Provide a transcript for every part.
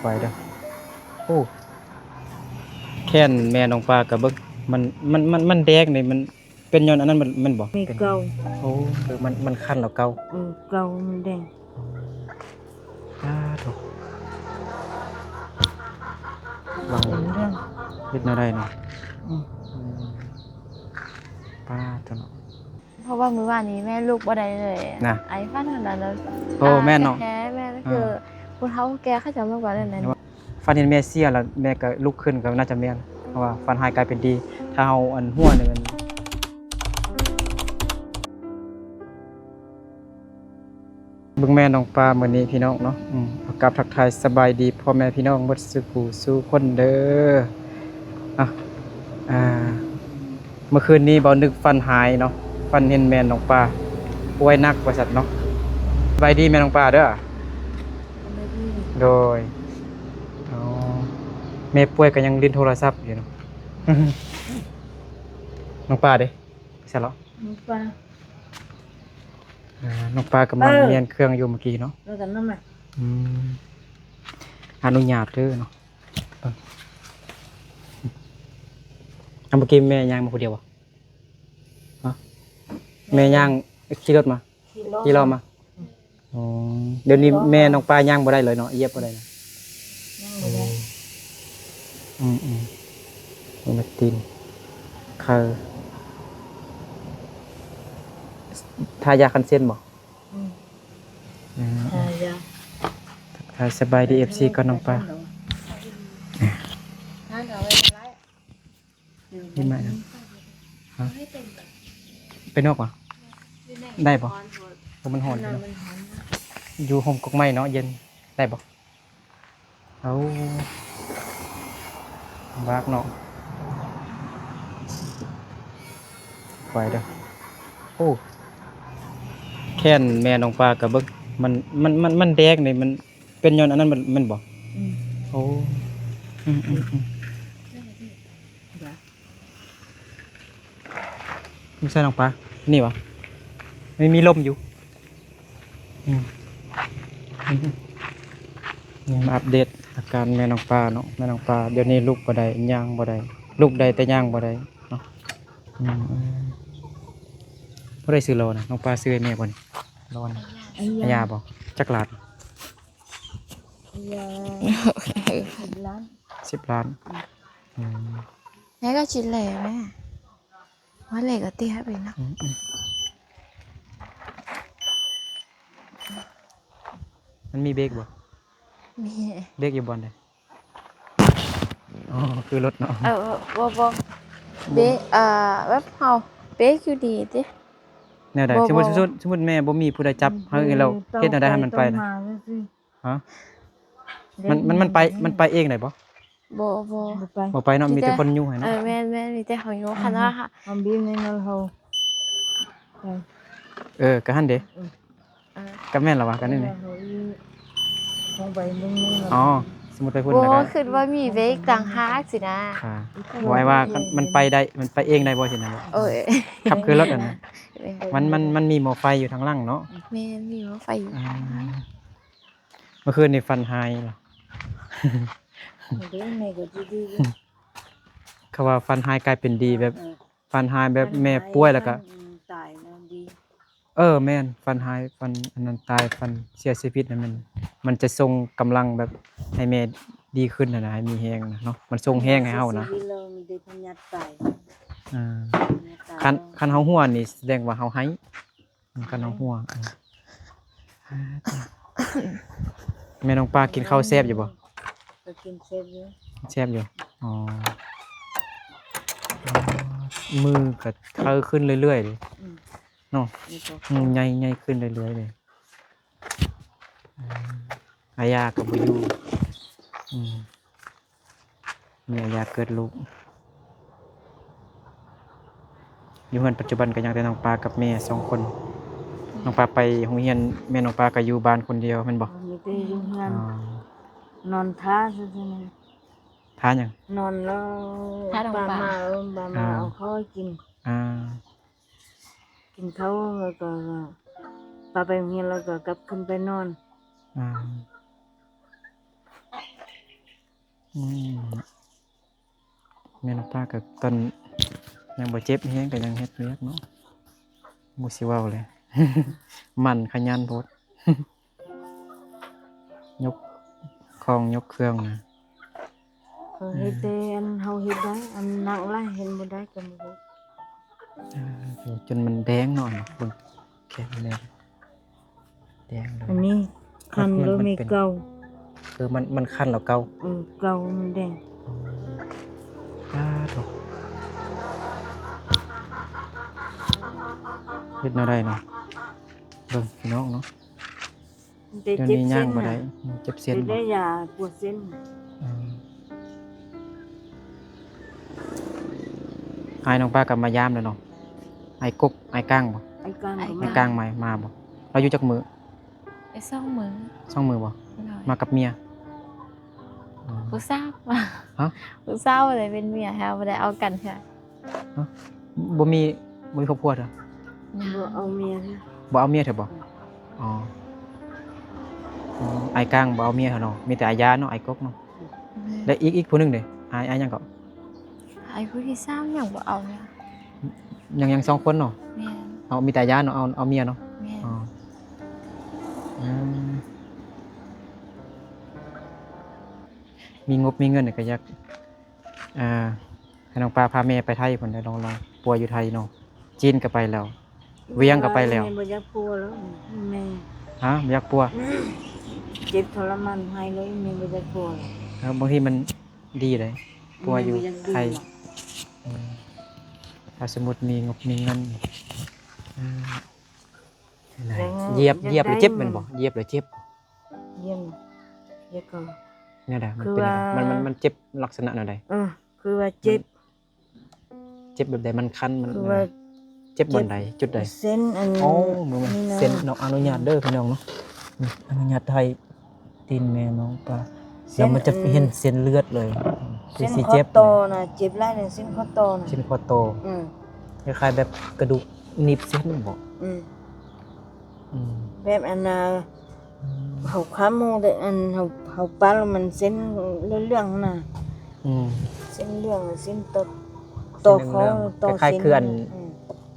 ໄປເດີ້. ໂອ້ ແຂນແມ່ນ້ອງປາກະເບິ່ງ ມັນ ມັນ ມັນ ມັນແດງນີ້ ມັນເປັນຍ້ອນອັນນັ້ນແມ່ນບໍ່? ແມ່ເກົ່າ. ໂອ້ ເອີ ມັນ ມັນຄັນແລ້ວເກົ່າ. ເອີ ເກົ່າ ມັນແດງ. ປາໂທ້ ເບິ່ງເລື່ອງ ເຮັດແນວໃດເນາະ? ອືມ ອືມ ປາໂທ້ເນາະ. ເພາະວ່າມື້ວານນີ້ແມ່ລຸກບໍ່ໄດ້ເລີຍນະ ໄອຟັນຂະໜາດນັ້ນ. ໂອ້ ແມ່ນເນາະ ແທ້ແມ່ນ ຄື ເອີ ຜູ້ເຖົ້າແກ່ເຂົາເຈົ້າມັກວ່າແນວນັ້ນ. ຝັນເຫັນແມ່ເສຍແລ້ວແມ່ກໍລຸກຂຶ້ນ ກໍໜ້າຈະແມ່ນ ເພາະວ່າຝັນຮ້າຍກາຍເປັນດີ. ຖ້າເຮົາ ອັນ ຫົວນີ້ມັນ ເບິ່ງແມ່ນ້ອງປາມື້ນີ້ພີ່ນ້ອງເນາະ. ອືມ ຂໍກາບທັກທາຍສະບາຍດີພໍ່ແມ່ພີ່ນ້ອງເບິດສູ່ຜູ້ສູ່ຄົນເດີ້. ອ່ະ ອ່າ ເມື່ອຄືນນີ້ບ່າວນຶກຝັນຮ້າຍເນາະ ຝັນເຫັນແມ່ນ້ອງປາປ່ວຍໜັກວ່າຊັ້ນເນາະ. ສະບາຍດີແມ່ນ້ອງປາເດີ້. ສະບາຍດີ. ໂດຍ. ອໍ ແມ່ປ່ວຍກໍຍັງຫຼິ້ນໂທລະສັບຢູ່ເນາະ. ນ້ອງປາເດ້? ໃສເລາະ? ນ້ອງປາ ອ່າ ນ້ອງປາກຳລັງ ເອີ ຮຽນເຄື່ອງຢູ່ເມື່ອກີ້ເນາະ. ແລ້ວກັນນຳແມ່. ອືມ ອະນຸຍາດເດີ້ເນາະ. ເອີ ອາ ເມື່ອກີ້ແມ່ຍ່າງມາຜູ້ດຽວບໍ່? ຮະ ແມ່ຍ່າງຂີ່ລົດມາ? ຂີ່ລໍ້ມາ. ອືມ ດຽວນີ້ແມ່ນ້ອງປາຍ່າງບໍ່ໄດ້ເລີຍເນາະ ຢຽບບໍ່ໄດ້ນະ. ຍັງບໍ່ໄດ້. ອືມໆ ເປັນມາຕີນ ເອີ ທາຢາຄັນເສັ້ນບໍ່? ອືມ ອືມ ທາຢາ. ທັກທາຍສະບາຍດີເອັຟຊີກ່ອນນ້ອງປາ. ນີ້ມາຫຍັງ? ຮະ ໄປນອກຫວາ? ໄດ້ບໍ່? ໂອ້ ມັນຮ້ອນຢູ່ເນາະ. ຢູ່ຮົ່ມກົກໄມ້ເນາະ ເຢັນ ໄດ້ບໍ່? ເອົາ ລຳບາກເນາະ. ໄປເດີ້. ໂອ້ ແຂນແມ່ນ້ອງປາກະເບິ່ງ ມັນ ມັນ ມັນ ມັນແດງນີ້ ມັນເປັນຍ້ອນອັນນັ້ນແມ່ນບໍ່? ອືມ ໂອ້ ອືມໆໆ. ຢູ່ໃສນ້ອງປາ? ນີ້ຫວາ? ມັນມີລົມຢູ່. ອືມ ນີ້ມາອັບເດດອາການແມ່ນ້ອງປາເນາະ. ແມ່ນ້ອງປາດຽວນີ້ລຸກບໍ່ໄດ້ ຍ່າງບໍ່ໄດ້ ລຸກໄດ້ແຕ່ຍ່າງບໍ່ໄດ້ເນາະ. ອືມ ຜູ້ໃດຊື້ລໍ້ນະ? ນ້ອງປາຊື້ໃຫ້ແມ່ບໍ່ນີ້? ລໍ້ນະ ອາຍາ ອາຍາບໍ່? ຈັກລ້ານ? ອາຍາ ສິບລ້ານ. ສິບລ້ານ. ອືມ ແມ່ກໍຊິແລແມ່ ວ່າແລກໍຕິຫາໄປເນາະ. ອືມໆ ມັນມີເບຣກບໍ່? ມີ. ເບຣກຢູ່ບ່ອນໃດ? ອໍ ຄືລົດເນາະ. ເອີ ບໍ່ ບໍ່ ເບຣກ ອ່າ ແບບເຮົາເບຣກຢູ່ດີຕິ. ແນວໃດ? ບໍ່ ສົມມຸດ ບໍ່ ສົມມຸດ ສົມມຸດແມ່ບໍ່ມີຜູ້ໃດຈັບໃຫ້ແລ້ວ ເຮັດແນວໃດໃຫ້ມັນໄປນະ? ຮະ? ມັນ ມັນ ມັນໄປ ມັນໄປເອງໄດ້ບໍ່? ບໍ່ ບໍ່ ບໍ່ໄປ ບໍ່ໄປເນາະ ມີແຕ່ ມີແຕ່ຄົນຍູ້ໃຫ້ເນາະ. ເອີ ແມ່ນໆ ມີແຕ່ເຮົາຍູ້ ຄັນວ່າເຮົາບີບໃນນັ້ນເຮົາ ເອີ ກະຫັ້ນເດ. ເອີ ກະແມ່ນລະວ່າ ກະນີ້ນີ້ ອໍ ສົມມຸດໄປພຸ້ນ ບໍ່ ລະກະ ຄິດວ່າມີເບຣກຕ່າງຫາກຊີ້ນະ. ອ່າ ບໍ່ ອ້າຍວ່າມັນໄປໄດ້ ມັນໄປເອງໄດ້ບໍ່ຊີ້ນະ? ເອີ ຂັບຄືລົດຫັ້ນນະ ມັນ ມັນ ມັນມີໝໍ້ໄຟຢູ່ທາງຫຼັງເນາະ. ແມ່ນ ມີໝໍ້ໄຟຢູ່. ອ່າ ເມື່ອຄືນນີ້ຝັນຮ້າຍເນາະ. ເດ້ ແມ່ກໍດີໆຢູ່. ເຂົາວ່າຝັນຮ້າຍກາຍເປັນດີ ເອີ ແບບ ເອີ ຝັນຮ້າຍແບບ ຝັນຮ້າຍ ແມ່ປ່ວຍແລ້ວກໍ ອືມ ຕາຍນະ ດີ. ເອີ ແມ່ນ ຝັນຮ້າຍ ຝັນອັນນັ້ນຕາຍ ຝັນເສຍຊີວິດນັ້ນ ມັນ ມັນຈະສົ່ງກຳລັງແບບໃຫ້ແມ່ດີຂຶ້ນຫັ້ນນະ ໃຫ້ມີແຮງນະເນາະ ມັນສົ່ງແຮງໃຫ້ເຮົານະ. ເສຍຊີວິດແລ້ວມີແຕ່ພະຍາດຕາຍ. ອ່າ ພະຍາດຕາຍ. ຄັນ ຄັນເຮົາຫົວນີ້ສະແດງວ່າເຮົາຮ້າຍ. ອືມ ກັນເອົາຫົວ. ເອີ ແມ່ນ້ອງປາກິນເຂົ້າແຊບຢູ່ບໍ່? ກໍກິນແຊບຢູ່. ແຊບຢູ່. ອໍ ມືກໍເທີຂຶ້ນເລື້ອຍໆເລີຍ. ອືມ ເນາະ. ອືມ ໃຫຍ່ ໃຫຍ່ຂຶ້ນເລື້ອຍໆເລີຍ. ອາ ອາຍາກໍບໍ່ຢູ່. ອືມ ມີອາຍາເກີດລູກ. ຢູ່ເຮືອນປັດຈຸບັນກໍຍັງແຕ່ນ້ອງປາກັບແມ່ສອງຄົນ. ນ້ອງປາໄປໂຮງຮຽນ ແມ່ນ້ອງປາກໍຢູ່ບ້ານຄົນດຽວແມ່ນບໍ່? ມີແຕ່ຢູ່ເຮືອນ. ອໍ ນອນຖ້າຊື່ໆ. ຖ້າຫຍັງ? ນອນແລ້ວ ຖ້ານ້ອງປາ ປາມາ ເອີ ປາມາ ອ່າ ເອົາເຂົ້າໃຫ້ກິນ. ອ່າ ກິນເຂົ້າແລ້ວກໍປາໄປໂຮງຮຽນ ແລ້ວກໍກັບຂຶ້ນໄປນອນ. ອ່າ ອືມ ແມ່ນ ນ້ອງປາກໍຕອນຍັງບໍ່ເຈັບແຮງກໍຍັງເຮັດວຽກເນາະ ບໍ່ຊິເວົ້າເລີຍ ໝັ່ນຂະຫຍັນໂພດ ຍົກຂອງຍົກເຄື່ອງນະ. ເຂົາເຮັດແຕ່ອັນເຮົາເຮັດໄດ້ ອັນໜັກຫຼາຍເຮັດບໍ່ໄດ້ກໍບໍ່ເຮັດ. ເອີ ຈົນມັນແດງເນາະ ເບິ່ງແຂນແດງ ແດງເລີຍ. ອັນນີ້ຄັນ ມັນ ເລີຍ ມັນ ມັນ ມີ ເປັນ ເກົ່າ ເອີ ມັນ ມັນຄັນແລ້ວເກົ່າ. ເອີ ເກົ່າມັນແດງ. ອໍ ສາທຸ ເຮັດແນວໃດເນາະ ເບິ່ງພີ່ນ້ອງເນາະ. ແຕ່ ດຽວ ເຈັບ ນີ້ຍ່າງ ເສັ້ນ ບໍ່ໄດ້ ນະ ອືມ ເຈັບເສັ້ນ ໄດ້ ບໍ່ ຢາປວດເສັ້ນ. ອືມ ອ້າຍນ້ອງປາກໍມາຢາມແລ້ວເນາະ ອ້າຍກົກ ອ້າຍກາງບໍ່? ອ້າຍກາງ ອ້າຍກາງ ມາ ມາບໍ່? ລາວຢູ່ຈັກມື້? ໄດ້ສອງມື້. ສອງມື້ບໍ່? ໂດຍ ມາກັບເມຍ? ອໍ ຜູ້ສາວ. ຮະ? ຜູ້ສາວ ບໍ່ໄດ້ເປັນເມຍ ເຮົາບໍ່ໄດ້ເອົາກັນເທື່ອ. ຮະ? ບໍ່ມີ ບໍ່ມີຄອບຄົວເທື່ອ? ຍັງ ບໍ່ເອົາເມຍເທື່ອ. ບໍ່ເອົາເມຍເທື່ອບໍ່? ອືມ ອໍ ອໍ ອ້າຍກາງບໍ່ເອົາເມຍເທື່ອເນາະ ມີແຕ່ອາຍາເນາະ ອ້າຍກົກເນາະ. ແມ່ນ ແລະ ອີກ ອີກຜູ້ໜຶ່ງເດ ອ້າຍ ອ້າຍຫຍັງເກາະ? ອ້າຍຜູ້ທີສາມຍັງບໍ່ເອົາເນາະ. ຍັງ ຍັງສອງຄົນເນາະ? ແມ່ນ ເອົາ ມີແຕ່ອາຍາເນາະ ເອົາ ເອົາເມຍເນາະ? ແມ່ນ ອໍ ອືມ ມີງົບມີເງິນກໍຢາກ ອ່າ ໃຫ້ນ້ອງປາພາແມ່ໄປໄທພຸ້ນແຫຼະ ລອງ ລອງ ປົວຢູ່ໄທເນາະ. ຈີນກໍໄປແລ້ວ ວຽງກໍໄປແລ້ວ. ແມ່ບໍ່ຢາກປົວແລ້ວແມ່. ຮະ? ບໍ່ຢາກປົວ? ເຈັບທໍລະມານໃຫ້ເລີຍ ແມ່ບໍ່ຢາກປົວແລ້ວ. ເອີ ບາງທີມັນດີເດ້ ປົວຢູ່ໄທ. ອືມ ອືມ ຖ້າສົມມຸດມີງົບມີເງິນ ອືມ ຢຽບ ຢຽບແລ້ວເຈັບແມ່ນບໍ່? ຢຽບແລ້ວເຈັບ? ຢ້ຽມ ແລ້ວກໍ ແນວໃດ? ມັນເປັນແນວໃດ? ມັນ ມັນ ມັນເຈັບລັກສະນະແນວໃດ? ເອີ ຄືວ່າເຈັບ ເຈັບແບບໃດ? ມັນຄັນ ມັນ ຄືວ່າ ເຈັບບ່ອນໃດ? ຈຸດໃດ? ເສັ້ນອັນ ອໍ ມັນ ນີ້ນະ ເສັ້ນເນາະ. ອະນຸຍາດເດີພີ່ນ້ອງເນາະ ອະນຸຍາດຖ່າຍຕີນແມ່ນ້ອງປາ ແລ້ວມັນຈະເຫັນເສັ້ນເລືອດເລີຍ ຄືຊິເຈັບ. ເສັ້ນຂໍ້ຕໍ່ນະ ເຈັບຫຼາຍເລີຍ ເສັ້ນຂໍ້ຕໍ່ນະ ເສັ້ນຂໍ້ຕໍ່. ອືມ ຄ້າຍໆແບບກະດູກໜີບເສັ້ນບໍ? ອືມ ອືມ ແບບອັນນ່າ ອືມ ເຂົາຄຳໝູ່ແຕ່ອັນເຮົາ ເຮົາປາດແລ້ວມັນເສັ້ນເຫຼືອງໆນະ. ອືມ ເສັ້ນເຫຼືອງ ເສັ້ນຕໍ່ ຕໍ່ຄໍ ຕໍ່ເສັ້ນເຫຼືອງ ຕໍ່ ຄ້າຍໆຄືອັນ ອືມ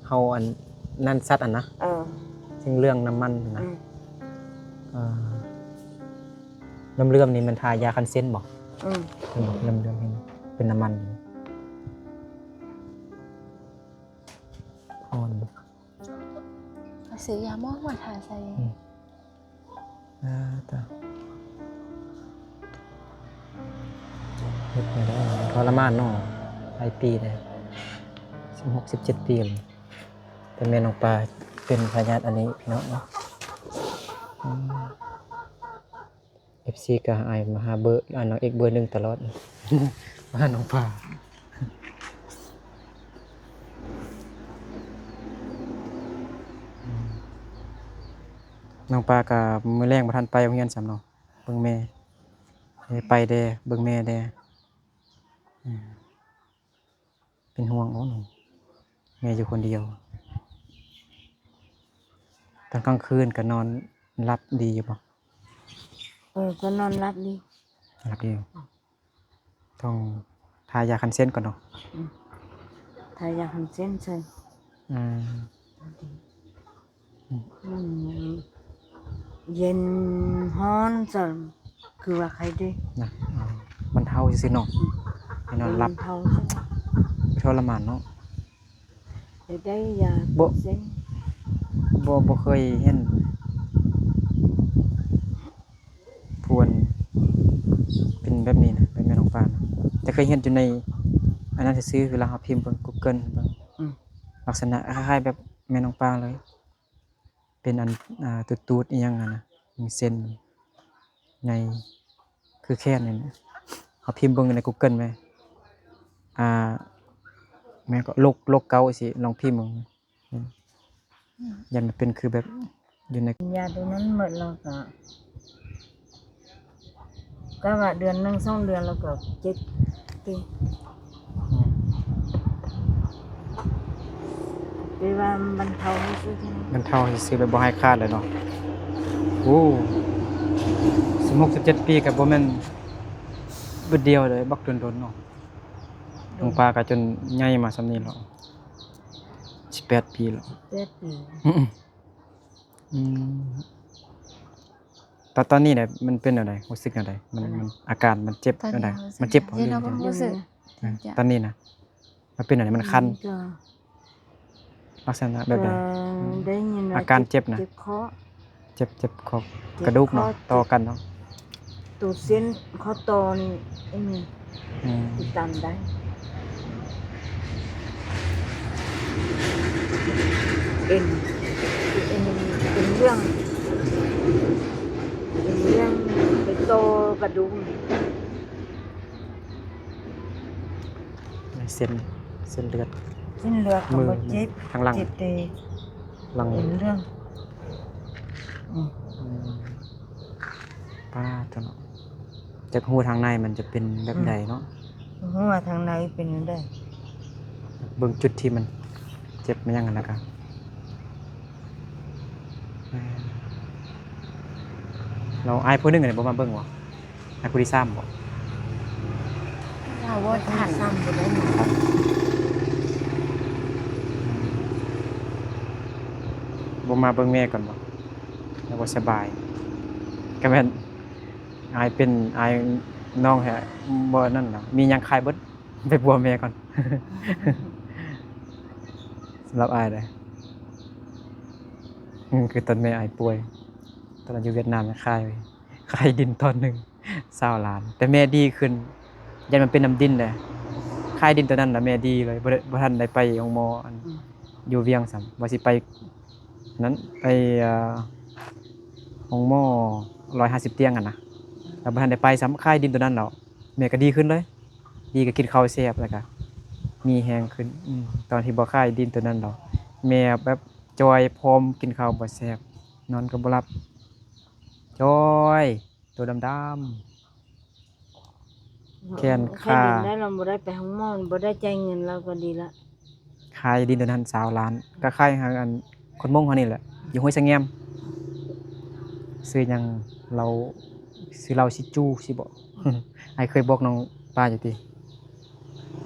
ເຮົາອັນນັ້ນສັດຫັ້ນນະ. ເອີ ເສັ້ນເຫຼືອງນ້ຳມັນຫັ້ນນະ. ອືມ ເອີ ເຫຼື້ອມໆນີ້ມັນທາຢາຄັນເສັ້ນບໍ? ອືມ ເຫັນບໍ່? ເຫຼື້ອມໆເຫັນເປັນນ້ຳມັນ ອ່ອນ. ເອົາຊື້ຢາໝໍມາທາໃສ່. ອືມ ອາ ຕາ ເຮັດແນວໃດ ທໍລະມານເນາະ ຫຼາຍປີແລ້ວ ສິບຫົກ ສິບເຈັດປີແລ້ວ ແຕ່ແມ່ນ້ອງປາເປັນພະຍາດອັນນີ້ພີ່ນ້ອງເນາະ. ອືມ ເອັຟຊີກໍໃຫ້ມາຫາເບີ ອັນ ນາງເອກເບີໜຶ່ງຕະຫຼອດ ມາຫານ້ອງປາ. ອືມ ນ້ອງປາກໍມື້ແລງບໍ່ທັນໄປໂຮງຮຽນຊ້ຳເນາະ ເບິ່ງແມ່ ໃຫ້ໄປແດ່ ເບິ່ງແມ່ແດ່. ອືມ ເປັນຫ່ວງ ໂອ້ ແມ່ຢູ່ຄົນດຽວ ຕອນກາງຄືນກໍນອນຫຼັບດີຢູ່ບໍ່? ເອີ ກໍນອນຫຼັບດີ ຫຼັບດີ. ອືມ ຕ້ອງທາຢາຄັນເສັ້ນກ່ອນເນາະ. ອືມ ທາຢາຄັນເສັ້ນໃສ່. ອືມ ອືມ ມັນເຢັນຮ້ອນຊັ້ນ ຄືວ່າໄຄເດ້ນະ. ອືມ ບັນເທົາຊື່ໆເນາະ. ອືມ ໃຫ້ນອນຫຼັບ ບັນເທົາຊື່ໆ ທໍລະມານເນາະ. ຢາກໄດ້ຢາ ບໍ່ ເສັ້ນ ບໍ່ ບໍ່ເຄີຍເຫັນຜູ້ອັນເປັນແບບນີ້ນະ ແບບແມ່ນ້ອງປານະ ແຕ່ເຄີຍເຫັນຢູ່ໃນອັນນັ້ນຊື່ໆ ເວລາເຮົາພິມເບິ່ງ Google ເບິ່ງ. ອືມ ລັກສະນະຄ້າຍໆແບບແມ່ນ້ອງປາເລີຍ. ເປັນອັນ ອ່າ ຕູດໆອີ່ຫຍັງຫັ້ນນະ ມີເສັ້ນໃຫຍ່ຄືແຂນນີ້ນະ. ເຮົາພິມເບິ່ງໃນ Google ແມ່ ອ່າ ແມ່ນກໍ ໂລກ ໂລກເກົາ ຊິລອງພິມເບິ່ງ. ອືມ ຢ້ານມັນເປັນຄືແບບຢູ່ໃນ ຢາຕົວນັ້ນໝົດແລ້ວກໍ ກໍວ່າເດືອນໜຶ່ງສອງເດືອນແລ້ວກໍເຈັບຕິ. ອືມ ແຕ່ວ່າມັນບັນເທົາຊື່ໆ ບັນເທົາຊື່ໆ ແບບບໍ່ໃຫ້ຂາດເລີຍເນາະ. ໂອ້ ສິບຫົກ ສິບເຈັດປີກໍບໍ່ແມ່ນ ບຶດດຽວເລີຍ ບັກດົນໆເນາະ. ນ້ອງປາກໍຈົນໃຫຍ່ມາສ່ຳນີ້ແລ້ວ ສິບແປດປີແລ້ວ. ແປດປີ. ອືມ ອືມ ຕອນ ຕອນນີ້ນະ ມັນເປັນແນວໃດ? ຮູ້ສຶກແນວໃດ? ມັນ ອາການມັນເຈັບແນວໃດ? ມັນເຈັບບໍ່? ເອີ ຕອນນີ້ນະ ມັນເປັນແນວໃດ? ມັນຄັນ ລັກສະນະແບບໃດ? ອາການເຈັບນະ ເຈັບ ເຈັບຂໍ້ ເຈັບ ເຈັບຂໍ້ ກະດູກເນາະ ຕໍ່ກັນເນາະ ໂຕເສັ້ນຂໍ້ຕໍ່ນີ້ ອືມ ຕິດຕາມໄດ້ ເອັນ ເອັນ ເປັນເລື່ອງ ເປັນເລື່ອງໄປຕໍ່ກະດູກ. ເສັ້ນ ເສັ້ນເລືອດ ເສັ້ນເລືອດກໍບໍ່ເຈັບ ທາງຫຼັງ ເຈັບແຕ່ຫຼັງ ເປັນເລື່ອງ ອືມ ອືມ ປ້າດ ເນາະ ຢາກຮູ້ທາງໃນມັນຈະເປັນແບບໃດເນາະ ອືມ ບໍ່ຮູ້ວ່າທາງໃນເປັນແນວໃດ ເບິ່ງຈຸດທີ່ມັນເຈັບ ແມ່ນຫຍັງຫັ້ນ ແລ້ວກໍ ແລ້ວອ້າຍຜູ້ໜຶ່ງນີ້ບໍ່ມາເບິ່ງບໍ່? ອ້າຍຜູ້ທີສາມບໍ່? ລາວບໍ່ທັນ ບໍ່ມາເບິ່ງແມ່ກ່ອນບໍ່? ລາວບໍ່ສະບາຍ ກໍແມ່ນອ້າຍເປັນ ອ້າຍນ້ອງແທ້ ບໍ່ນັ້ນນະ ມີຫຍັງຂາຍເບິດ. ໄປປົວແມ່ກ່ອນ ສຳລັບອ້າຍເດ້ ອືມ ຄືຕອນແມ່ອ້າຍປ່ວຍ ຕອນນັ້ນຢູ່ຫວຽດນາມ ຂາຍ ຂາຍດິນຕອນໜຶ່ງຊາວລ້ານ ແຕ່ແມ່ດີຂຶ້ນ ຢ້ານມັນເປັນນຳດິນເດ້ ຂາຍດິນຕອນນັ້ນລະແມ່ດີເລີຍ ບໍ່ໄດ້ ບໍ່ທັນໄດ້ໄປໂຮງໝໍ ອັນ ອືມ ຢູ່ວຽງຊ້ຳ ວ່າຊິໄປ ອັນນັ້ນ ໄປ ເອີ ໂຮງໝໍຮ້ອຍຫ້າສິບຕຽງຫັ້ນນະ ແລ້ວບໍ່ທັນໄດ້ໄປຊ້ຳ ຂາຍດິນໂຕນັ້ນແລ້ວ ແມ່ກໍດີຂຶ້ນເລີຍ ດີກໍກິນເຂົ້າແຊບ ແລ້ວກໍມີແຮງຂຶ້ນ ອືມ ຕອນທີ່ບໍ່ຂາຍດິນໂຕນັ້ນແລ້ວ ແມ່ແບບຈ່ອຍ ຜອມ ກິນເຂົ້າບໍ່ແຊບ ນອນກໍບໍ່ຫຼັບ ຈ່ອຍ ໂຕດຳໆ ແຂນຂາ ຂາຍດິນໄດ້ ລາວບໍ່ໄດ້ໄປໂຮງໝໍ ບໍ່ໄດ້ຈ່າຍເງິນ ລາວກໍດີລະ ຂາຍດິນໂຕນັ້ນຊາວລ້ານ ກໍຂາຍໃຫ້ອັນຄົນມົ້ງເຮົານີ້ແຫຼະ ຢູ່ຫ້ວຍສະແງມ ຊື່ຫຍັງ ລາວ ຊື່ລາວຊິຈູຊິບໍ ອ້າຍເຄີຍບອກນ້ອງປາຢູ່ຕິ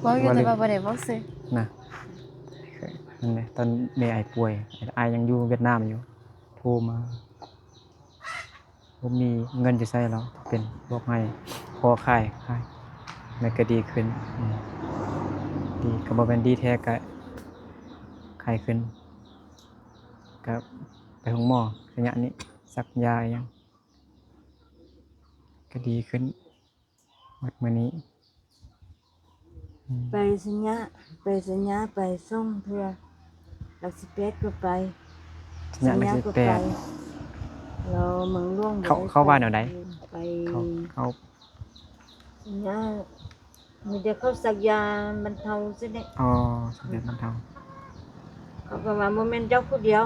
ບອກຢູ່ ແຕ່ວ່າບໍ່ໄດ້ບອກຊື່ນະ ນັ້ນແຫຼະ ຕອນແມ່ອ້າຍປ່ວຍ ອ້າຍຍັງຢູ່ຫວຽດນາມຢູ່ ໂທມາ ບໍ່ມີເງິນຈະໃຊ້ແລ້ວ ເປັນບອກໃຫ້ພໍ່ຂາຍ ຂາຍ ແລ້ວກໍດີຂຶ້ນ ອືມ ດີ ກໍບໍ່ແມ່ນດີແທ້ ກໍຂາຍຂຶ້ນ ກໍໄປໂຮງໝໍໄລຍະນີ້ ສັກຢາອີ່ຫຍັງ ກໍດີຂຶ້ນ ໝົດມື້ນີ້ ອືມ ໄປໄຊຍະ ໄປໄຊຍະ ໄປສອງເທື່ອ ຫຼັກສິບແປດກໍໄປ ໄຊຍະ ໄຊຍະກໍໄປ ຫຼັກສິບແປດ ແລ້ວເມືອງຫຼວງ ເຂົາ ເຂົາວ່າແນວໃດ? ໄປ ເຂົາ ເຂົາ ໄຊຍະ ມີແຕ່ເຂົາສັກຢາບັນເທົາຊື່ແຫຼະ ອໍ ສັກຢາບັນເທົາ. ເຂົາກໍວ່າບໍ່ແມ່ນເຈົ້າຜູ້ດຽວ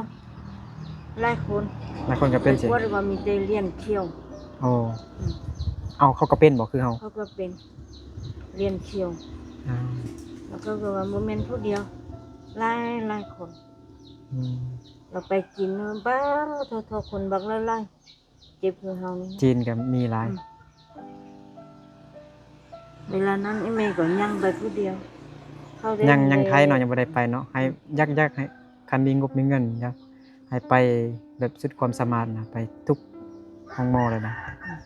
ຫຼາຍຄົນ ຫຼາຍຄົນກໍເປັນ ໄປກວດວ່າມີແຕ່ຫຼຽນຂຽວ ໂອ້ ອືມ ເອົາ ເຂົາກໍເປັນບໍ່ຄືເຮົາ? ເຂົາກໍເປັນຫຼຽນຂຽວ ອືມ ແລ້ວເຂົາກໍວ່າບໍ່ແມ່ນຜູ້ດຽວ ຫຼາຍ ຫຼາຍຄົນ ອືມ ລາວໄປຈີນ ປາດ ໂທ້ໆ ຄົນບັກຫຼາຍໆ ເຈັບຄືເຮົານີ້ ຈີນກໍມີຫຼາຍ ອືມ ເວລານັ້ນອີ່ແມ່ກໍຍ່າງໄປຜູ້ດຽວ ເຂົາໄດ້ ຍັງ ຍັງໄທເນາະ ຍັງບໍ່ໄດ້ໄປເນາະ ໃຫ້ ອືມ ຢາກ ຢາກໃຫ້ ຄັນມີງົບມີເງິນ ຢາກໃຫ້ໄປແບບສຸດຄວາມສາມາດນະ ໄປທຸກໂຮງໝໍເລີຍນະ ອືມ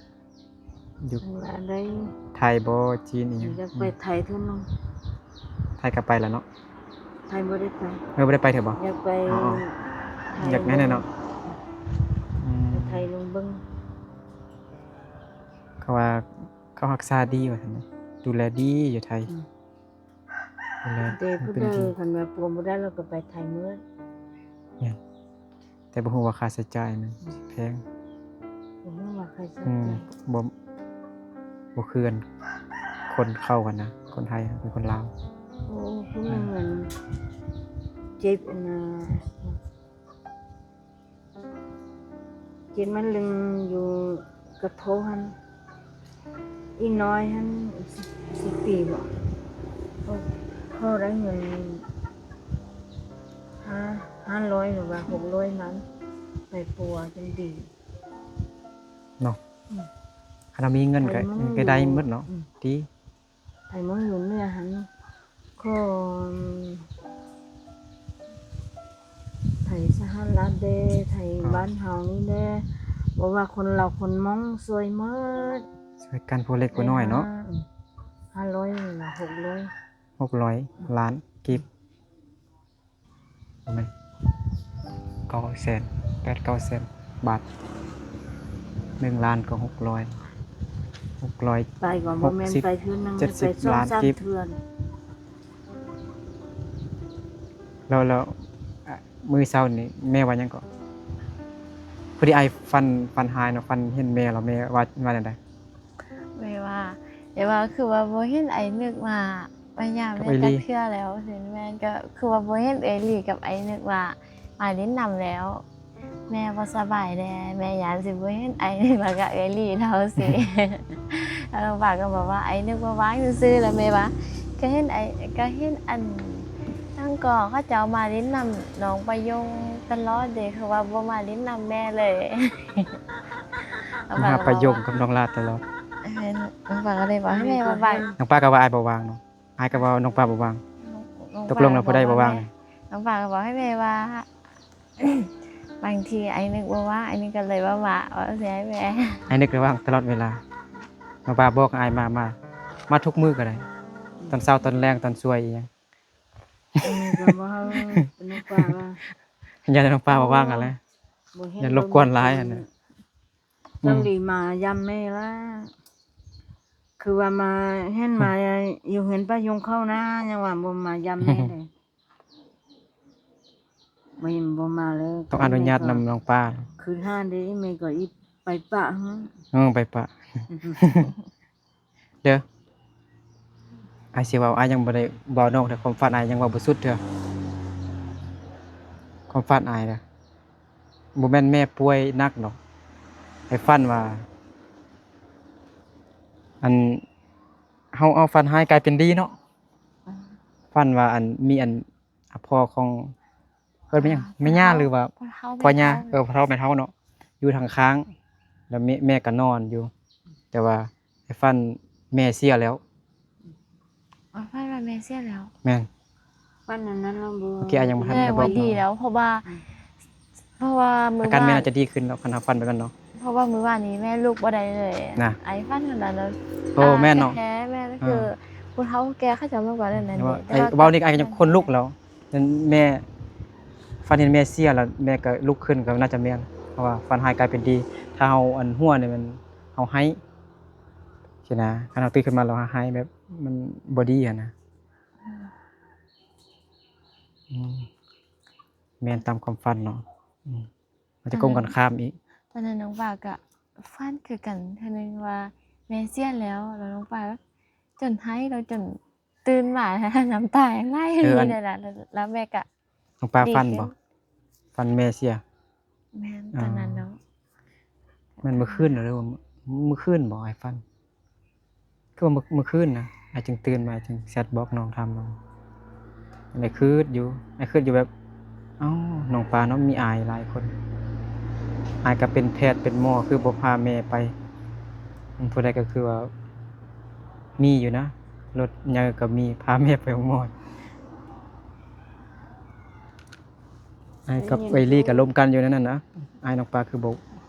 ຢູ່ ອັນໃດ ໄທບໍ່ ຈີນອີ່ຫຍັງ ຢາກໄປ ອືມ ໄທເທື່ອໜຶ່ງ ໄທກໍໄປແລ້ວເນາະ ໄທບໍ່ໄດ້ໄປ ເອີ ບໍ່ໄດ້ໄປເທື່ອບໍ່? ຢາກໄປ ອໍ ຢາກແນ່ໆເນາະ ອືມ ໄທລົງເບິ່ງ ເຂົາວ່າເຂົາຮັກສາດີວ່າຊັ້ນ ດູແລດີຢູ່ໄທ ອືມ ດູແລ ແຕ່ຜູ້ໃດ ເປັນທີ່ ຄັນວ່າປົວບໍ່ໄດ້ ລາວກໍໄປໄທເໝິດ ແມ່ນ ແຕ່ບໍ່ຮູ້ວ່າຄ່າໃຊ້ຈ່າຍມັນ ອືມ ແພງ ບໍ່ຮູ້ວ່າຄ່າໃຊ້ ອືມ ຈ່າຍ ບໍ່ ບໍ່ຄືກັນ ຄົນເຂົ້າກັນນະ ຄົນໄທເປັນຄົນລາວ ໂອ້ ຄື ອືມ ແມ່ນເຈັບອັນນ່າ ເຈັບມະເຮັງຢູ່ກະໂພກຫັ້ນ ອີນ້ອຍຫັ້ນ ສິບ ສິບປີບໍ ເຂົາ ເຂົາໄດ້ເງິນ ຫ້າ ຫ້າຮ້ອຍ ຫຼືວ່າ ຫົກຮ້ອຍ ມັນໄປປົວຈົນດີ ເນາະ ອືມ ໃຫ້ ລາວມີເງິນກໍ ໃຜເມືອງ ກໍໄດ້ໝົດເນາະ ຢູ່ ອືມ ຕິ ໃຜເມືອງຢູ່ເໜືອຫັ້ນ ຄົນໄທສະຫະລັດເດ້ ໄທ ອໍ ບ້ານເຮົານີ້ເດ້ ບໍ່ວ່າຄົນລາວຄົນມົ້ງຊ່ວຍໝົດ ຊ່ວຍກັນຜູ້ເລັກຜູ້ນ້ອຍເນາະ ອືມ ຫ້າຮ້ອຍ ນີ້ລະ ຫົກຮ້ອຍ ຫົກຮ້ອຍ ອືມ ລ້ານກີບ ບໍ່ແມ່ນ ເກົ້າແສນ ແປດເກົ້າແສນບາດ ໜຶ່ງລ້ານກໍຫົກຮ້ອຍ ຫົກຮ້ອຍ ໄປກໍບໍ່ແມ່ນ ຫົກສິບ ໄປເທື່ອໜຶ່ງ ເຈັດສິບ ໄປສອງ ລ້ານ ສາມ ກີບ ເທື່ອ ແລ້ວ ແລ້ວ ອາ ມື້ເຊົ້ານີ້ແມ່ວ່າຫຍັງເກາະ? ພໍດີອ້າຍຝັນ ຝັນຮ້າຍເນາະ ຝັນເຫັນແມ່ແລ້ວ ແມ່ວ່າ ວ່າແນວໃດ? ແມ່ວ່າ ແມ່ວ່າຄືວ່າບໍ່ເຫັນອ້າຍນຶກມາ ມາຢາມແມ່ຈັກເທື່ອແລ້ວ ເຫັນແມ່ກໍຄືວ່າບໍ່ເຫັນເອື້ອຍຫຼີກັບອ້າຍນຶກວ່າມາຫຼິ້ນນຳແລ້ວ ແມ່ບໍ່ສະບາຍແດ່ ແມ່ຢ້ານຊິບໍ່ເຫັນອ້າຍນຶກ ແລ້ວກໍເອື້ອຍຫຼີເທົ່າຊີ້ ແລ້ວນ້ອງປາກໍບອກວ່າ ອ້າຍນຶກບໍ່ວ່າງຊື່ໆ ແລ້ວແມ່ວ່າ ກໍເຫັນອ້າຍ ກໍເຫັນອັນ ທັງກໍເຂົາເຈົ້າມາຫຼິ້ນນຳນ້ອງປາຍົງຕະຫຼອດເດ້ ຄືວ່າບໍ່ມາຫຼິ້ນນຳແມ່ເລີຍ ມາຫາປາຍົງກັບນ້ອງຫຼ້າຕະຫຼອດ ເອີ ນ້ອງປາກໍເລີຍວ່າໃຫ້ແມ່ວ່າວ່າງ ນ້ອງປາກໍວ່າອ້າຍບໍ່ວ່າງເນາະ ອ້າຍກໍວ່ານ້ອງປາບໍ່ວ່າງ ນ້ອງ ນ້ອງ ຕົກລົງແລ້ວຜູ້ໃດບໍ່ວ່າງ? ນ້ອງປາກໍບອກໃຫ້ແມ່ວ່າ ບາງທີອ້າຍນຶກບໍ່ວ່າງ ອ້າຍນຶກກໍເລີຍວ່າມາ ວ່າຊິໃຫ້ແມ່ ອ້າຍນຶກລະວ່າງຕະຫຼອດເວລາ ນ້ອງປາບອກໃຫ້ອ້າຍມາ ມາ ມາທຸກມື້ກໍໄດ້ ຕອນເຊົ້າຕອນແລງຕອນສວຍອີ່ຫຍັງ ອັນນີ້ກໍບໍ່ໃຫ້ນ້ອງປາວ່າ ຢ້ານນ້ອງປາບໍ່ວ່າງຫັ້ນແຫຼະ ບໍ່ເຫັນ ຢ້ານລົບກວນຫຼາຍຫັ້ນນະ ອືມ ຕ້ອງໄດ້ມາຢາມແມ່ລະ ຄືວ່າມາເຫັນມາຢູ່ເຮືອນປ້າຍົງເຂົານະ ຍັງວ່າບໍ່ມາຢາມແມ່ເລີຍ ບໍ່ເຫັນບໍ່ມາເລີຍ ຕ້ອງອະນຸຍາດນຳນ້ອງປາ ຄືຫາເດ້ ແມ່ກໍອີກໄປປະ ເອີ ໄປປະ ເດີ ອ້າຍຊິເວົ້າ ອ້າຍຍັງບໍ່ໄດ້ເວົ້ານອກເທື່ອ ຄວາມຝັນອ້າຍຍັງເວົ້າບໍ່ສຸດເທື່ອ ຄວາມຝັນອ້າຍນະ ບໍ່ແມ່ນແມ່ປ່ວຍໜັກດອກ ອ້າຍຝັນວ່າ ອັນ ເຮົາເອົາຝັນຮ້າຍກາຍເປັນດີເນາະ ອືມ ຝັນວ່າ ອັນ ມີ ອັນ ອາ ພໍ່ຂອງ ເອີ້ນວ່າຫຍັງ ອ່າ ແມ່ຍ່າ ພໍ່ເຖົ້າ ຫຼືວ່າ ພໍ່ເຖົ້າ ພໍ່ຍ່າ ແມ່ເຖົ້າ ເອີ ພໍ່ເຖົ້າແມ່ເຖົ້າເນາະ ຢູ່ທາງຂ້າງ ແລ້ວແມ່ ແມ່ກໍນອນຢູ່ ແຕ່ວ່າໃນຝັນແມ່ເສຍແລ້ວ ອໍ ຝັນວ່າແມ່ເສຍແລ້ວ ແມ່ນ ຝັນອັນນັ້ນລະບໍ່ ເມື່ອກີ້ອ້າຍຍັງບໍ່ທັນໄດ້ບອກ ແມ່ວ່າດີແລ້ວ ເພາະວ່າ ອືມ ເພາະວ່າມື້ວານ ອາການແມ່ໜ້າຈະດີຂຶ້ນແລ້ວ ຄັນເຮົາຝັນແບບນັ້ນເນາະ ເພາະວ່າມື້ວານນີ້ແມ່ລຸກບໍ່ໄດ້ເລີຍ ນະ ອ້າຍຝັນອັນນັ້ນ ໂອ້ ອ່າ ແມ່ນເນາະ ແທ້ໆ ແມ່ນ ເອີ ຄືຜູ້ເຖົ້າແກ່ເຂົາເຈົ້າມັກວ່າແນວນັ້ນເດ້ ເວົ້ານີ້ອ້າຍກໍຍັງຂົນລຸກແລ້ວ ແມ່ ຝັນເຫັນແມ່ເສຍແລ້ວແມ່ກໍລຸກຂຶ້ນ ກໍໜ້າຈະແມ່ນ ເພາະວ່າຝັນຮ້າຍກາຍເປັນດີ ຖ້າເຮົາ ອັນ ຫົວນີ້ແມ່ນເຮົາໄຫ້ຊີ້ນະ ຄັນເຮົາຕື່ນຂຶ້ນມາແລ້ວເຮົາໄຫ້ແບບມັນບໍ່ດີຫັ້ນນະ ອືມ ອືມ ແມ່ນຕາມຄວາມຝັນເນາະ ອືມ ມັນຈະກົງກັນຂ້າມອີກ ຕອນນັ້ນນ້ອງປາກໍຝັນຄືກັນເທື່ອໜຶ່ງວ່າແມ່ເສຍແລ້ວ ແລ້ວນ້ອງປາຈົນໄຫ້ ແລ້ວຈົນ ຕື່ນມານ້ຳຕາຍັງໄຫຼ ເອີ ອັນ ແລ້ວ ແລ້ວແມ່ກະ ນ້ອງປາຝັນບໍ່? ຝັນແມ່ເສຍ ແມ່ນ ອໍ ຕອນນັ້ນເນາະ ແມ່ນມື້ຄືນເນາະ ຫຼືວ່າມື້ຄືນບໍ່ອ້າຍຝັນ? ຄືວ່າມື້ ມື້ຄືນນະ ອ້າຍຈຶ່ງຕື່ນມາ ຈຶ່ງແຊັດບອກນ້ອງ ຖາມນ້ອງ ອ້າຍຄຶດຢູ່ ອ້າຍຄຶດຢູ່ແບບ ເອົ້າ ນ້ອງປາເນາະ ມີອ້າຍຫຼາຍຄົນ ອ້າຍກໍເປັນແພດເປັນໝໍ ຄືບໍ່ພາແມ່ໄປ ຜູ້ໃດກໍຄືວ່າມີຢູ່ນະ ລົດໃຫຍ່ກໍມີ ພາແມ່ໄປໂຮງໝໍ ອ້າຍກັບເອື້ອຍລີກໍລົມກັນຢູ່ໃນນັ້ນນະ ອ້າຍນ້ອງປາຄືບໍ່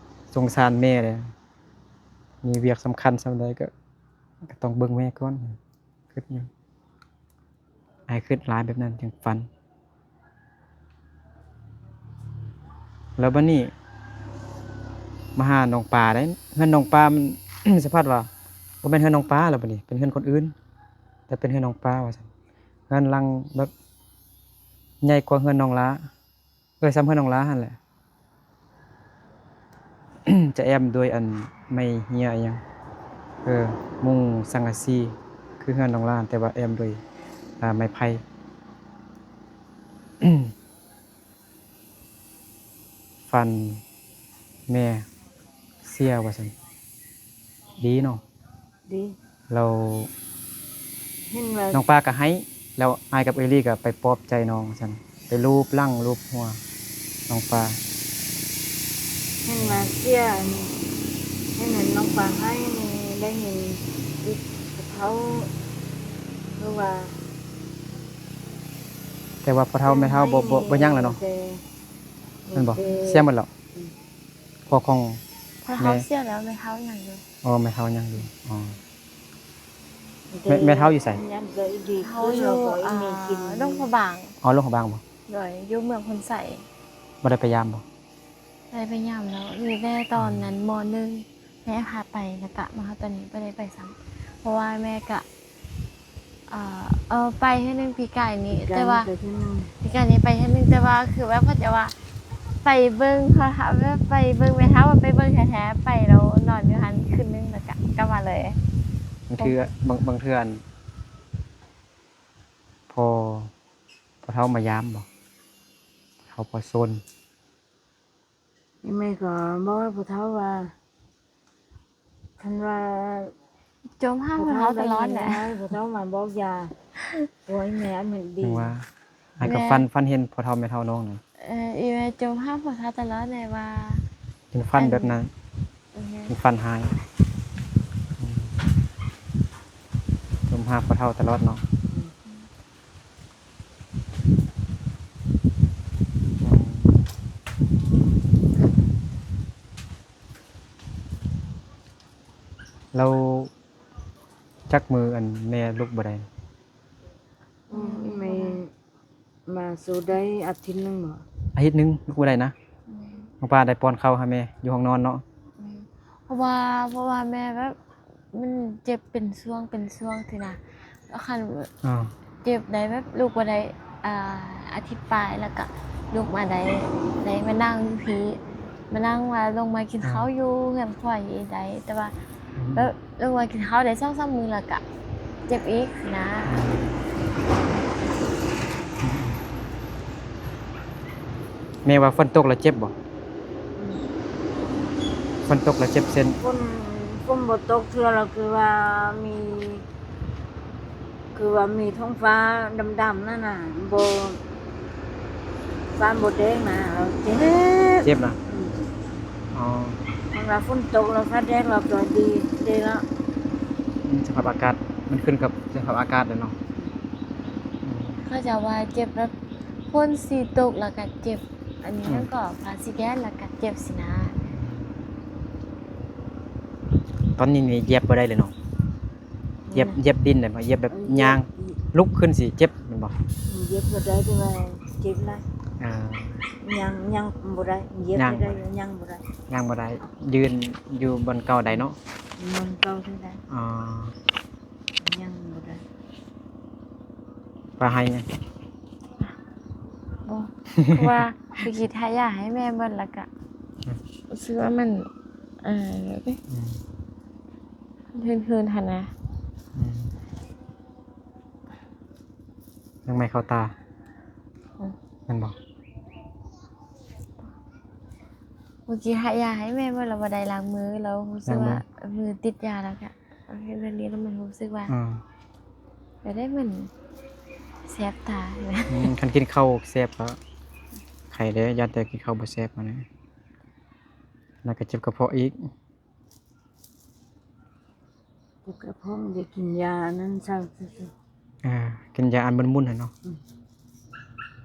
ສົງສານແມ່ເດ ມີວຽກສຳຄັນສ່ຳໃດກໍ ກໍຕ້ອງເບິ່ງແມ່ກ່ອນ ຄຶດຢູ່ ອ້າຍຄຶດຫຼາຍແບບນັ້ນຈຶ່ງຝັນ ແລ້ວບັດນີ້ມາຫານ້ອງປາໄດ໋ ເຮືອນນ້ອງປາມັນ ສະພັດວ່າບໍ່ແມ່ນເຮືອນນ້ອງປາແລ້ວບັດນີ້ ເປັນເຮືອນຄົນອື່ນ ແຕ່ເປັນເຮືອນນ້ອງປາວ່າຊັ້ນ ເຮືອນຫຼັງແບບໃຫຍ່ກວ່າເຮືອນນ້ອງຫຼ້າ ເອີ ສ່ຳເຮືອນນ້ອງຫຼ້າຫັ້ນແຫຼະ ຈະແອ້ມດ້ວຍອັນໄມ້ເຫຍອີ່ຫຍັງ ເອີ ມຸງສັງກະສີ ຄືເຮືອນນ້ອງຫຼ້າ ແຕ່ວ່າແອ້ມດ້ວຍ ອາ ໄມ້ໄຜ່ ຝັນແມ່ເສຍວ່າຊັ້ນ ດີເນາະ ດີ ແລ້ວ ເຫັນວ່າ ນ້ອງປາກໍໄຫ້ ແລ້ວອ້າຍກັບເອື້ອຍລີກໍໄປປອບໃຈນ້ອງຊັ້ນ ໄປລູບຫຼັງລູບຫົວນ້ອງປາ ເຫັນວ່າເສຍ ເຫັນ ເຫັນນ້ອງປາໄຫ້ນີ້ ໄດ້ຍິນອີກຜູ້ເຖົ້າ ຄືວ່າ ແຕ່ວ່າພໍ່ເຖົ້າແມ່ເຖົ້າບໍ່ ບໍ່ ບໍ່ຍັງແລ້ວເນາະ ແຕ່ ແມ່ນບໍ່? ແຕ່ ເສຍໝົດແລ້ວ ອືມ ພໍ່ຂອງ ພໍ່ເຖົ້າ ແມ່ ເສຍແລ້ວ ແມ່ເຖົ້າຍັງຢູ່. ອໍ ແມ່ເຖົ້າຍັງຢູ່. ອໍ ແມ່ ແມ່ເຖົ້າຢູ່ໃສ? ເຮົາຢູ່ ອ່າ ຫຼວງພະບາງ. ອໍ ຫຼວງພະບາງບໍ່? ໂດຍ ຢູ່ເມືອງໂພນໄຊ. ບໍ່ໄດ້ໄປຢາມບໍ່? ໄດ້ໄປຢາມແລ້ວ ມີແຕ່ຕອນນັ້ນ ມໍໜຶ່ງ ແມ່ພາໄປ ແລ້ວກະມາຮອດຕອນນີ້ບໍ່ໄດ້ໄປຊ້ຳ ເພາະວ່າແມ່ກະ ເອີ ເອີ ໄປເທື່ອໜຶ່ງປີກາຍນີ້ ແຕ່ວ່າປີກາຍນີ້ໄປເທື່ອໜຶ່ງ ແຕ່ວ່າຄືແບບເຂົາຈະວ່າໄປເບິ່ງ ເຂົາຖາມແບບໄປເບິ່ງແມ່ເຖົ້າ ໄປເບິ່ງແທ້ໆ ໄປແລ້ວນອນຢູ່ຫັ້ນຄືນໜຶ່ງ ແລ້ວກະກັບມາເລີຍ. ບາງເທື່ອ ບາງ ບາງເທື່ອ ພໍ່ ພໍ່ເຖົ້າມາຢາມບໍ່? ພໍ່ເຖົ້າພໍຊົນ. ແມ່ກໍບອກໃຫ້ພໍ່ເຖົ້າວ່າ ຄັນວ່າ ຈົ່ມຫາພໍ່ເຖົ້າຕະຫຼອດແຫຼະ ພໍ່ເຖົ້າມາບອກຢາ ໂອ້ຍ ແມ່ອັນມັນດີ ຈັ່ງວ່າ ອ້າຍກໍຝັນ ຝັນເຫັນພໍ່ເຖົ້າແມ່ເຖົ້ານ້ອງນັ້ນ. ເອີ ອີແມ່ຈົ່ມຫາພໍ່ເຖົ້າຕະຫຼອດແຫຼະວ່າ ເປັນຝັນແບບນັ້ນ ເປັນຝັນຮ້າຍ ຈົ່ມຫາພໍ່ເຖົ້າຕະຫຼອດເນາະ. ແລ້ວຈັກມື້ອັນແມ່ລຸກບໍ່ໄດ້? ອືມ ແມ່ມາສູ່ໄດ້ອາທິດໜຶ່ງບໍ? ອາທິດໜຶ່ງລຸກບໍ່ໄດ້ນະ? ແມ່ນ. ນ້ອງປາໄດ້ປ້ອນເຂົ້າໃຫ້ແມ່ຢູ່ຫ້ອງນອນເນາະ? ແມ່ນ. ເພາະວ່າ ເພາະວ່າແມ່ແບບ ມັນເຈັບເປັນຊ່ວງເປັນຊ່ວງຊີ້ນະ ຄັນ ເຈັບໄດ້ແບບລຸກບໍ່ໄດ້ ອາ ອາທິດປາຍ ແລ້ວກະລຸກມາໄດ້ ໄດ້ມານັ່ງຢູ່ພີ້ ມານັ່ງວ່າລົງມາກິນເຂົ້າຢູ່ເຮືອນຂ້ອຍໄດ້ ແຕ່ວ່າ ອືມ ແບບລົງມາກິນເຂົ້າໄດ້ສອງສາມມື້ ແລ້ວກະເຈັບອີກນະ. ອືມ ແມ່ວ່າຝົນຕົກແລ້ວເຈັບບໍ່? ອືມ ຝົນຕົກແລ້ວເຈັບເສັ້ນ. ຝົນ ຝົນບໍ່ຕົກເທື່ອ ແລ້ວຄືວ່າມີ ຄືວ່າມີທ້ອງຟ້າດຳໆນັ້ນນະ ບໍ່ ຟ້າບໍ່ແດງນະ ແລ້ວເຈັບ. ເຈັບນະ? ອືມ ອໍ ຄັນວ່າຝົນຕົກແລ້ວຟ້າແດງ ແລ້ວກໍດີ ດີແລ້ວ. ອືມ ສະພາບອາກາດ ມັນຂຶ້ນກັບສະພາບອາກາດແຫຼະເນາະ. ອືມ ເຂົາເຈົ້າວ່າເຈັບແບບ ຝົນຊິຕົກແລ້ວກໍເຈັບ ອັນນີ້ ອືມ ມັນກໍຟ້າຊິແດງແລ້ວກໍເຈັບຊີ້ນະ. ຕອນນີ້ນີ້ຢຽບບໍ່ໄດ້ເລີຍເນາະ? ຢຽບ ຢຽບດິນໄດ້ບໍ່? ຢຽບແບບ ເອີ ຍ່າງ ເອີ ລຸກຂຶ້ນຊິເຈັບແມ່ນບໍ່? ຢຽບກໍໄດ້ ແຕ່ວ່າເຈັບຫຼາຍ. ອ່າ ຍ່າງ ຍ່າງບໍ່ໄດ້ ຢຽບໄດ້ ຍ່າງບໍ່ໄດ້ ຍ່າງບໍ່ໄດ້ ຍ່າງບໍ່ໄດ້ ຢືນຢູ່ບ່ອນເກົ່າໄດ້ເນາະ? ບ່ອນເກົ່າໄດ້. ອໍ ຍ່າງບໍ່ໄດ້. ປາໄຫ້ຫຍັງ? ບໍ່ ເພາະວ່າໄປກິນຢາໃຫ້ແມ່ເບິດ ແລ້ວກະ ອືມ ຮູ້ສຶກວ່າມັນ ເອີ ອືມ ເຮີນໆຫັ້ນນະ. ອືມ ຍັງໄໝ້ເຂົ້າຕາ. ອືມ ແມ່ນບໍ່? ເມື່ອກີ້ໃຫ້ຢາໃຫ້ແມ່ເບິດ ແລ້ວບໍ່ໄດ້ລ້າງມື ແລ້ວຮູ້ສຶກວ່າ ລ້າງມື ມືຕິດຢາ ແລ້ວກະ ເຮັດແບບນີ້ແລ້ວມັນຮູ້ສຶກວ່າ ອືມ ແບບໃດມັນແສບຕາ. ອືມ ຄັນກິນເຂົ້າແຊບກໍໄຄແດ່ ຢ້ານແຕ່ກິນເຂົ້າບໍ່ແຊບຫັ້ນນະ ແລ້ວກໍເຈັບກະເພາະອີກ. ເຈັບກະເພາະ ຢາກກິນຢາອັນນັ້ນເຊົາ. ອ່າ ກິນຢາອັນມຶນໆຫັ້ນເນາະ. ອືມ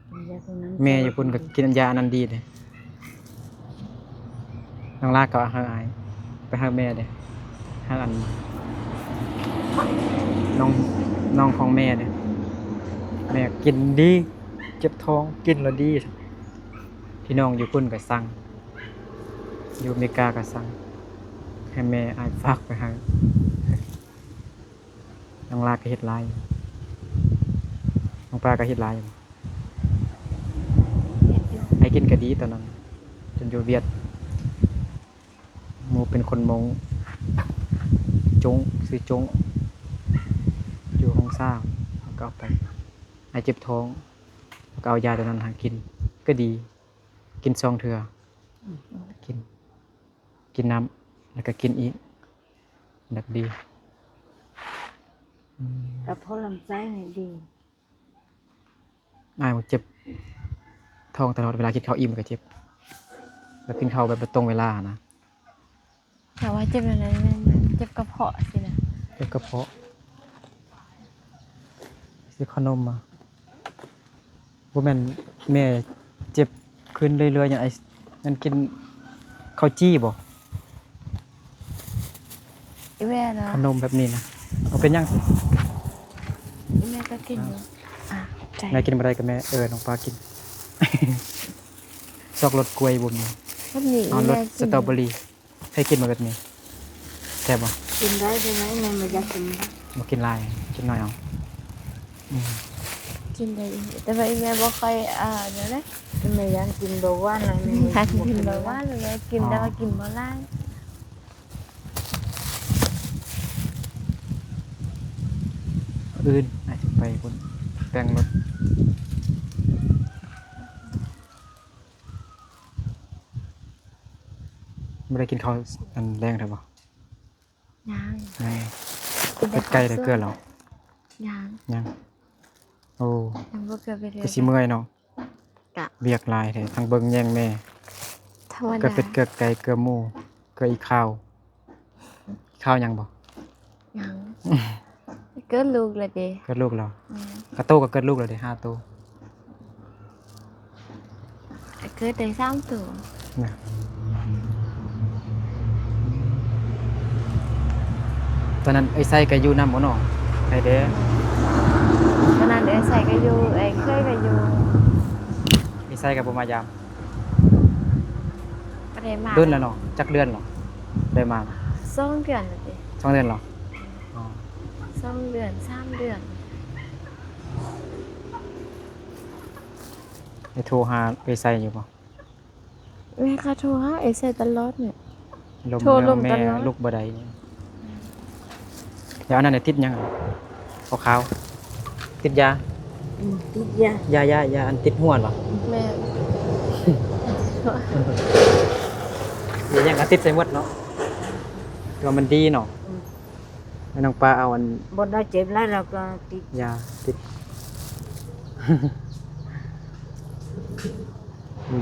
ກິນຢາຕົວນັ້ນ. ແມ່ຢູ່ພຸ້ນກໍກິນຢາອັນນັ້ນດີເດ້. ນ້ອງລາກໍໃຫ້ອ້າຍ ໄປໃຫ້ແມ່ເດ້ ໃຫ້ອັນ ນ້ອງ ນ້ອງຂອງແມ່ເດ້. ແມ່ກິນດີ ເຈັບທ້ອງ ກິນແລ້ວດີ. ພີ່ນ້ອງຢູ່ພຸ້ນກໍສັ່ງ ຢູ່ອາເມລິກາກໍສັ່ງ ໃຫ້ແມ່ອ້າຍຝາກໄປໃຫ້. ນ້ອງລາກໍເຮັດຫຼາຍ ນ້ອງປາກໍເຮັດຫຼາຍ. ເຮັດຢູ່ ໃຫ້ກິນກໍດີຕອນນັ້ນ ຈົນຢູ່ຫວຽດ ໝູ່ເປັນຄົນມົ້ງ ຈົງ ຊື່ຈົງ ຢູ່ຫ້ອງສາມ ເຮົາກໍເອົາໄປ ໃຫ້ເຈັບທ້ອງ ເຮົາກໍເອົາຢາຕົວນັ້ນໃຫ້ກິນ ກໍດີ ກິນສອງເທື່ອ. ອືມ ກິນ ກິນນ້ຳ ແລ້ວກໍກິນອີກ ແບບດີ. ອືມ ກະເພາະລຳໄສ້ນີ້ດີ. ອ້າຍມັນເຈັບທ້ອງຕະຫຼອດ ເວລາກິນເຂົ້າອີ່ມກໍເຈັບ ແບບກິນເຂົ້າແບບບໍ່ຕົງເວລານະ. ແຕ່ວ່າເຈັບແນວໃດແມ່ນ ເຈັບກະເພາະຊີ້ນະ. ເຈັບກະເພາະ ຊື້ຂະໜົມມາ. ບໍ່ແມ່ນແມ່ເຈັບຂຶ້ນເລື້ອຍໆ ຫຍັງ ອັນກິນເຂົ້າຈີ່ບໍ່? ອີແມ່ນະ ຂະໜົມແບບນີ້ນະ. ເອົາ ເປັນຫຍັງ? ອີແມ່ກໍກິນຢູ່. ອ່າ ຂອບໃຈ. ແມ່ກິນບໍ່ໄດ້ກໍແມ່ເອີ້ນນ້ອງປາກິນ. ຊອກລົດກ້ວຍບໍ່ມີ. ແບບນີ້ ເອົາລົດສະຕໍເບີຣີ. ເຄີຍກິນບໍ່ແບບນີ້? ແຊບບໍ່? ກິນໄດ້ ແຕ່ວ່າອີແມ່ບໍ່ຢາກກິນ. ບໍ່ກິນຫຼາຍ ກິນໜ້ອຍເອົາ. ອືມ ກິນໄດ້ຢູ່ ແຕ່ວ່າອີແມ່ບໍ່ຄ່ອຍ ອ່າ ແນວໃດ ອີແມ່ຢ້ານກິນເບົາຫວານ. ແມ່ຢ້ານກິນເບົາຫວານ ແມ່ກິນ ອໍ ແຕ່ວ່າກິນບໍ່ຫຼາຍ. ອື່ນອາດຈະໄປພຸ້ນ ແຕ່ງລົດ. ບໍ່ໄດ້ກິນເຂົ້າອັນແລງເທື່ອບໍ່? ຍັງ ຍັງ. ກິນແຕ່ ເຮັດໄກ່ໄດ້ເກືອແລ້ວ? ຍັງ ຍັງ. ໂອ້ ຍັງບໍ່ເກືອໄປເທື່ອ. ຄືຊິເມື່ອຍເນາະ. ກະ ວຽກຫຼາຍແທ້ ທັງເບິ່ງແຍງແມ່ ທຳມະດາ ເກືອເປັດ ເກືອໄກ່ ເກືອໝູ ເກືອອີ່ຂ່າວ. ຂ່າວຫຍັງບໍ່? ຍັງ. ເກີດລູກແລ້ວເດ. ເກີດລູກແລ້ວ? ແມ່ນ. ກະໂຕກໍເກີດລູກແລ້ວເດ ຫ້າໂຕ. ເກີດໄດ້ສາມໂຕນະ. ຕອນນັ້ນເອື້ອຍໄຊກໍຢູ່ນຳບໍ່ນ້ອງ? ໄດ້ເດ້. ຕອນນັ້ນເອື້ອຍໄຊກໍຢູ່ ເອື້ອຍເຂີຍກໍຢູ່. ເອື້ອຍໄຊກໍບໍ່ມາຢາມ? ບໍ່ໄດ້ມາ. ດົນແລ້ວເນາະ? ຈັກເດືອນແລ້ວບໍ່ໄດ້ມາ? ສອງເດືອນແລ້ວເດ. ສອງເດືອນແລ້ວ? ອໍ ສອງເດືອນ ສາມເດືອນ. ໄດ້ໂທຫາເອື້ອຍໄຊຢູ່ບໍ່? ແມ່ກໍໂທຫາເອື້ອຍໄຊຕະຫຼອດນີ້. ລົມ ໂທລົມຕະຫຼອດ ແມ່ລຸກບໍ່ໄດ້. ແລ້ວອັນນັ້ນຕິດຫຍັງ? ຂາວໆ ຕິດຢາ? ອືມ ຕິດຢາ. ຢາ ຢາ ຢາອັນຕິດຫົວຫັ້ນບໍ່? ແມ່ນ. ມີຫຍັງກໍຕິດໃສ່ໝົດເນາະ. ແຕ່ວ່າມັນດີເນາະ. ອືມ. ໃຫ້ນ້ອງປາເອົາອັນ ບ່ອນໃດເຈັບຫຼາຍແລ້ວກໍຕິດຢາ ຕິດ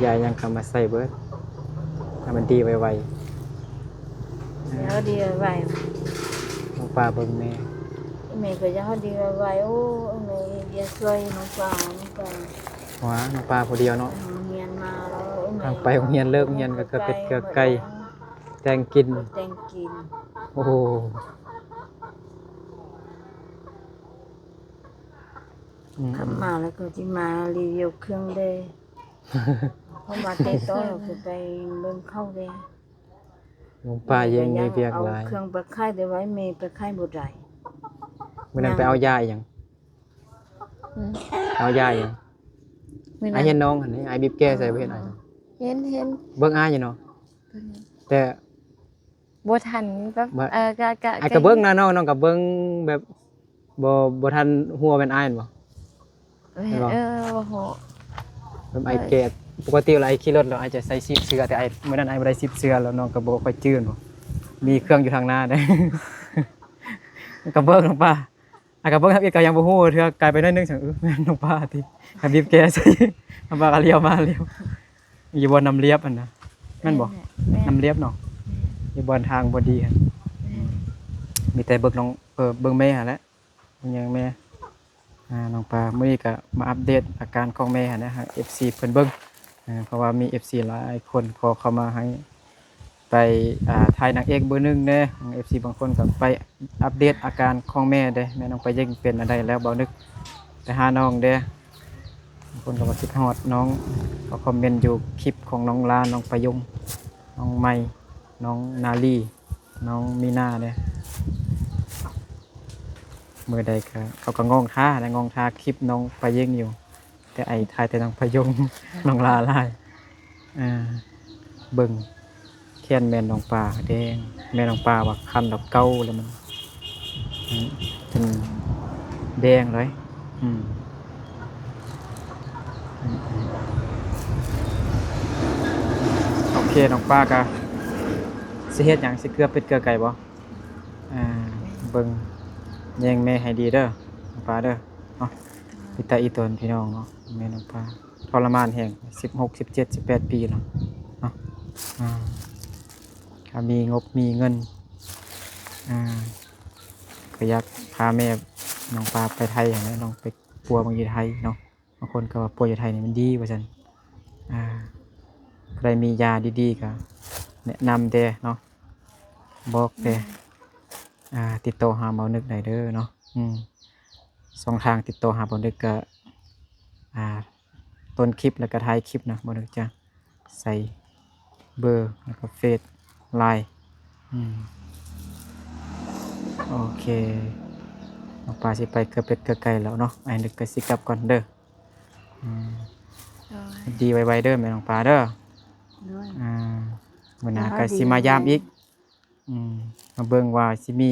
ຢາຫຍັງກໍມາໃສ່ເບິດ ໃຫ້ມັນດີໄວໆ. ເອົາດີໄວໆ. ນ້ອງປາເບິ່ງແມ່ ແມ່ກໍຢາກໃຫ້ດີໄວໆ. ໂອ້ ແມ່ຢາກຊ່ວຍນ້ອງປາ ນ້ອງປາ ວ່ານ້ອງປາຜູ້ດຽວເນາະ. ໂຮງຮຽນມາແລ້ວ ທາງໄປໂຮງຮຽນ ເລີກໂຮງຮຽນກໍເກືອເປັດເກືອໄກ່ ແຕ່ງກິນ ແຕ່ງກິນ. ໂອ້ ອືມ ກັບມາແລ້ວກໍຊິມາຣີວິວເຄື່ອງເດ້. ເພາະວ່າຕິດຕໍ່ແລ້ວກໍໄປເບິ່ງເຂົາເດ້. ນ້ອງປາຍັງມີວຽກຫຼາຍ. ເອົາເຄື່ອງໄປຂາຍ ແຕ່ວ່າແມ່ໄປຂາຍບໍ່ໄດ້. ມື້ນັ້ນໄປເອົາຢາອີ່ຫຍັງ? ອືມ ເອົາຢາອີ່ຫຍັງ? ມື້ນັ້ນ ອ້າຍເຫັນນ້ອງຫັ້ນ ອ້າຍບີບແກໃສ່ບໍ່ເຫັນອ້າຍ? ເຫັນ ເຫັນ ເບິ່ງອ້າຍຢູ່ເນາະ. ເບິ່ງ ແຕ່ ບໍ່ທັນແບບ ເອີ ກະ ກະ ອ້າຍກະເບິ່ງນະນ້ອງ ນ້ອງກະເບິ່ງແບບ ບໍ່ ບໍ່ທັນຮູ້ວ່າແມ່ນອ້າຍແມ່ນບໍ່? ແມ່ນ ແມ່ນບໍ່? ເອີ ບໍ່ຮູ້ ແບບອ້າຍແກ່ ເອີ ປົກກະຕິແລ້ວອ້າຍຂີ່ລົດແລ້ວອ້າຍຈະໃສ່ຊິບເສື້ອ ແຕ່ອ້າຍ ມື້ນັ້ນອ້າຍບໍ່ໄດ້ຊິບເສື້ອ ແລ້ວນ້ອງກະບໍ່ຄ່ອຍຈື່ແມ່ນບໍ່? ມີເຄື່ອງຢູ່ທາງໜ້າເດ້ ກະເບິ່ງນ້ອງປາ ອາ ກະເບິ່ງທຳອິດກະຍັງບໍ່ຮູ້ເທື່ອ ກາຍໄປໜ້ອຍໜຶ່ງ ຈັ່ງ ເອີ ແມ່ນນ້ອງປາຕິ ກະບີບແກໃສ່ ນ້ອງປາກະລ້ຽວມາລ້ຽວ ຢູ່ບ່ອນນ້ຳລຽບຫັ້ນນະ ແມ່ນບໍ່? ແມ່ນແຫຼະ ແມ່ນ ນ້ຳລຽບເນາະ ແມ່ນ ຢູ່ບ່ອນທາງບໍ່ດີຫັ້ນ ແມ່ນ ມີແຕ່ເບິ່ງນ້ອງ ເອີ ເບິ່ງແມ່ຫັ້ນແຫຼະ ເບິ່ງແຍງແມ່ ອາ ນ້ອງປາ ມື້ນີ້ກະມາອັບເດດອາການຂອງແມ່ຫັ້ນນະ ໃຫ້ເອັຟຊີເພິ່ນເບິ່ງ ເພາະວ່າມີເອັຟຊີຫຼາຍຄົນຂໍເຂົ້າມາໃຫ້ໄປ ອ່າ ຖ່າຍນາງເອກເບີໜຶ່ງແດ່ ເອັຟຊີບາງຄົນກໍໄປອັບເດດອາການຂອງແມ່ເດ້ ແມ່ນ້ອງປາເຢັງເປັນອັນໃດແລ້ວ ເບົານຶກໄປຫານ້ອງແດ່ ບາງຄົນກໍວ່າຄິດຮອດນ້ອງ ກໍຄອມເມັນຢູ່ຄລິບຂອງນ້ອງລາ ນ້ອງປາຍົງ ນ້ອງໃໝ່ ນ້ອງນາລີ ນ້ອງມີນາເດ້ ມື້ໃດກໍ ເຂົາກໍງ່ອງຖ້າແຫຼະ ງ່ອງຖ້າຄລິບນ້ອງປາເຢັງຢູ່. ແຕ່ອ້າຍຖ່າຍແຕ່ນ້ອງພະຍົງ ນ້ອງຫຼ້າຫຼາຍ ເອີ ເບິ່ງ ແຂນແມ່ນ້ອງປາແດງ ແມ່ນ້ອງປາວ່າຄັນດອກເກົ່າແລ້ວມັນ ອືມ ເປັນແດງເລີຍ ອືມ ອືມ ໂອເຄ ນ້ອງປາກະຊິເຮັດຫຍັງ ຊິເກືອເປັດເກືອໄກ່ບໍ່? ອ່າ ເບິ່ງແຍງແມ່ໃຫ້ດີເດີ ນ້ອງປາເດີ ເນາະ ເປັນຕາອີ່ຕົນພີ່ນ້ອງເນາະ ແມ່ນ້ອງປາທໍລະມານແຮງ ສິບຫົກ ສິບເຈັດ ສິບແປດປີແລ້ວເນາະ ອ່າ ຖ້າມີງົບມີເງິນ ອ່າ ກໍຢາກພາແມ່ນ້ອງປາໄປໄທຫັ້ນແຫຼະ ລອງໄປປົວເບິ່ງຢູ່ໄທເນາະ. ບາງຄົນກໍວ່າປົວຢູ່ໄທນີ້ມັນດີວ່າຊັ້ນ. ອ່າ ຜູ້ໃດມີຢາດີໆກໍແນະນຳແດ່ເນາະ ບອກແດ່. ອ່າ ຕິດຕໍ່ຫາເບົານຶກໄດ້ເດີເນາະ. ອືມ ຊ່ອງທາງຕິດຕໍ່ຫາເບົານຶກກໍ ອ່າ ຕົ້ນຄລິບ ແລ້ວກໍທ້າຍຄລິບນະ ເບົານຶກຈະໃສ່ເບີ ແລ້ວກໍເຟສ ລາຍ. ອືມ ໂອເຄ ນ້ອງປາຊິໄປເກືອເປັດເກືອໄກ່ແລ້ວເນາະ. ອ້າຍນຶກກໍຊິກັບກ່ອນເດີ. ອືມ ໂດຍ ດີໄວໆເດີແມ່ນ້ອງປາເດີ. ໂດຍ ອ່າ ມື້ໜ້າກໍຊິມາຢາມອີກ. ອືມ ມາເບິ່ງວ່າຊິມີ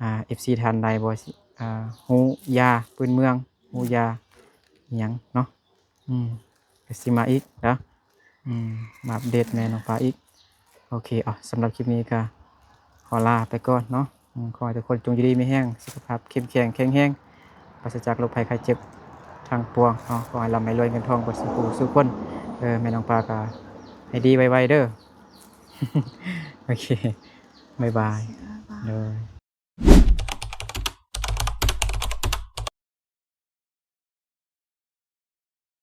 ອ່າ ເອັຟຊີ ທ່ານໃດບໍ່ ອ່າ ຮູ້ຢາພື້ນເມືອງ ຮູ້ຢາອີ່ຫຍັງເນາະ. ອືມ ກໍຊິມາອີກເດີ. ອືມ ມາອັບເດດແມ່ນ້ອງປາອີກ. ໂອເຄ ເອົາ ສຳລັບຄລິບນີ້ກໍຂໍລາໄປກ່ອນເນາະ. ອືມ ຂໍໃຫ້ທຸກຄົນຈົ່ງຢູ່ດີມີແຮງ ສຸຂະພາບເຂັ້ມແຂງແຂງແຮງ ປາສະຈາກໂລກໄພໄຂ້ເຈັບທັງປວງເນາະ. ຂໍໃຫ້ລ່ຳໃຫ້ລວຍເງິນທອງເບິດສູ່ຜູ້ສູ່ຄົນ. ເອີ ແມ່ນ້ອງປາກໍໃຫ້ດີໄວໆເດີ. ໂອເຄ ບາຍບາຍ. ໂດຍ.